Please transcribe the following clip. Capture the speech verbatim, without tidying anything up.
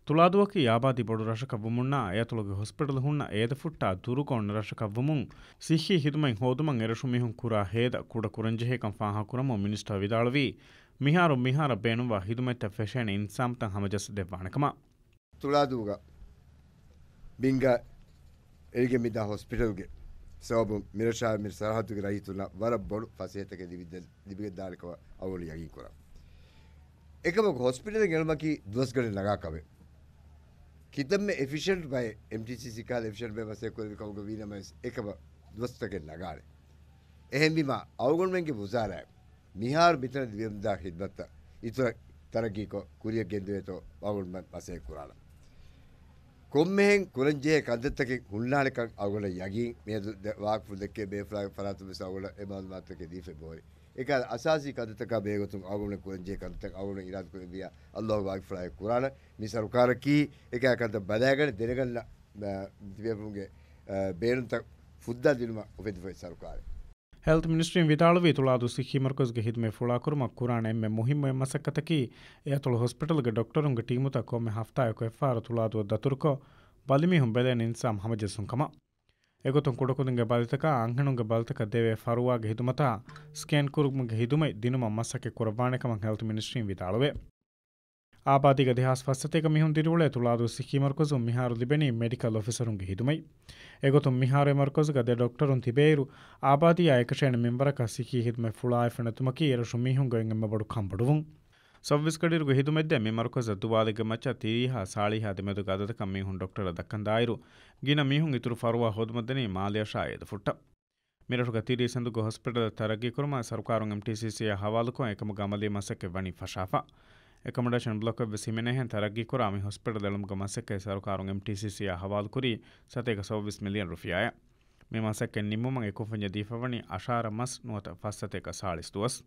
ތުޅާދޫއަކީ އާބާދީ ބޮޑު ރަށަކަށް ވުމުންނާ، އެއަތޮޅުގެ ހޮސްޕިޓަލު ހުންނަ އޭދަފުއްޓާ ދުރުގަ އޮންނަ ރަށަކަށް ވުމުން، ސިއްހީ ހިދުމަތް ހޯދުމަށް އެރަށު މީހުން ކުރާ ހޭދަ ކުޑަ ކުރަންޖެހޭކަން ފާހަގަކުރަމުން މިނިސްޓަރ ވިދާޅުވީ، މިހާރު މިހާރަށް ބޭނުންވާ ހިދުމަތްތައް ފެށޭނެ އިންސާމްތައް ހަމަޖައްސަ ދެއްވާނެކަމަށް. ތުޅާދޫގަ ބިންގަ އެރިގެން މިދާ ހޮސްޕިޓަލްގެ ސަބަބުން މިރަށާ މި ސަރަހައްދުގެ ރައްޔިތުންނަށް ވަރަށް ބޮޑު ފަސޭހަތަކެއް ލިބިދެ-، ލިބިގެންދާނެ ކަމަށް އަޅުގަނޑު ޔަގީން ކުރަން. އެކަމަކު ހޮސްޕިޓަލެއް އެޅުމަކީ ދުވަސް ގަނޑެއް ނަގާ ކަމެއް. ކިތަންމެ އެފިޝަންޓް ބައެއް، އެމްޓީސީސީ ކަހަލަ އެފިޝަންޓް ބައެއް މަސައްކަތް ކުރެވި ކަމުގަ ވީނަމަވެސް އެކަމަށް ދުވަސްތަކެއް ނަގާނެ. އެހެންވީމާ، އަޅުގަނޑުމެންގެ ވުޒާރާއެއް މިހާރު މިތަނަށް ލިބިގެންދާ ހިދުމަތްތައް އިތުރަށް ތަރައްގީކޮށް ކުރިއަށް ގެންދެވޭތޯ އަޅުގަނޑުމެން މަސައްކަތް ކުރާނަން. ކޮންމެހެން ކުރަންޖެހޭ ކަންތައްތަކެއް ހުންނާނެކަން އަޅުގަނޑަށް ޔަގީން. މިއަދު ދެ-، ވާގިފު ދެއްކޭ ބޭފުޅާގެ ފަރާތުން ވެސް އަޅުގަނޑަށް އެ މައުލޫމާތުތަކެއް ދީފައި ބޯރި. އެކަހަލަ އަސާސީ ކަންތައްތަކާ ބެހޭގޮތުން އަޅުގަނޑު ކުރަންޖެހޭ ކަންތައް އަޅުގަނޑު އިރާދަކުރެއްވިއްޔާ، އައްލާހު ވާގިފުޅާއެކު ކުރާނަން. މި ސަރުކާރަކީ އެކަހަލަ ކަންތައް ބަލާގަނެ ދެނެގަންނަ، އަ، ތިބޭފުޅުންގެ، އަ، ބޭނުންތައް ފުއްދާ ދިނުމަށް އުފެދިފައި ސަރުކާރެއް. ހެލްތު މިނިސްޓްރީން ވިދާޅުވީ، ތުޅާދޫ ސިއްހީ މަރުކަޒުގެ ހިދުމަތް ފުޅާކުރުމަށް ކުރާނެ އެންމެ މުހިއްމު އެއް މަސައްކަތަކީ، އެއަތޮޅު ހޮސްޕިޓަލްގެ ޑޮކްޓަރުންގެ ޓީމުތައް ކޮންމެ ހަފްތާއަކު އެއްފަހަރު ތުޅާދޫއަށް ދަތުރުކޮށް، ބަލިމީހުން ބެލޭނެ އިންސާމް ހަމަޖެއްސުން ކަމަށް. އެގޮތުން ކުޑަކުދިންގެ ބަލިތަކާ، އަންހެނުންގެ ބަލިތަކަށް ދެވޭ ފަރުވާގެ ހިދުމަތާ، ސްކޭން ކުރުމުގެ ހިދުމަތް ދިނުމަށް މަސައްކަތް ކުރައްވާނެ ކަމަށް ހެލްތު މިނިސްޓްރީން ވިދާޅުވޭ. އާބާދީގަ ދެހާސް ފަސްސަތޭކަ މީހުން ދިރިއުޅޭ ތުޅާދޫ ސިއްހީ މަރުކަޒުން މިހާރު ލިބެނީ މެޑިކަލް އޮފިސަރުންގެ ހިދުމަތް. އެގޮތުން މިހާރު އެ މަރުކަޒުގަ ދެ ޑޮކްޓަރުން ތިބޭއިރު، އާބާދީއާ އެކަށޭނެ މިންވަރަކަށް ސިއްހީ ހިދުމަތް ފުޅާއެއް ފެނެއްދުމަކީ އެރަށު މީހުންގެ އެންމެ ބޮޑު ކަންބޮޑުވުން. ސައުވީސް ގަޑިއިރުގެ ހިދުމަތްދޭ މި މަރުކަޒަށް ދުވާލެއްގެ މައްޗަށް ތިރީހާ ސާޅީހާ ދެމެދުގެ އަދަދަކަށް މީހުން ޑޮކްޓަރަށް ދައްކަންދާއިރު، ގިނަ މީހުން އިތުރު ފަރުވާ ހޯދުމަށްދަނީ މާލެއަށާ އޭދަފުއްޓަށް. މިރަށުގަ ތިރީސް އެނދުގެ ހޮސްޕިޓަލެއް ތަރައްގީކުރުމަށް ސަރުކާރުން އެމްޓީސީސީއާ ހަވާލުކޮށް، އެކަމުގެ އަމަލީ މަސައްކަތް ވަނީ ފަށާފަ. އެކޮމޮޑޭޝަން ބްލޮކެއް ވެސް ހިމެނޭހެން ތަރައްގީކުރާ މި ހޮސްޕިޓަލް އެޅުމުގެ މަސައްކަތް ސަރުކާރުން އެމްޓީސީސީއާ ހަވާލުކުރީ ސަތޭކަ ސައުވީސް މިލިއަން ރުފިޔާއެއް. މި މަސައްކަތް ނިންމުމަށް އެ ކުންފުންޏަށް ދީފަވަނީ އަށާރަ މަސް ނުވަތަ ފަސް ސަތޭކަ ސާޅީސް ދުވަސް.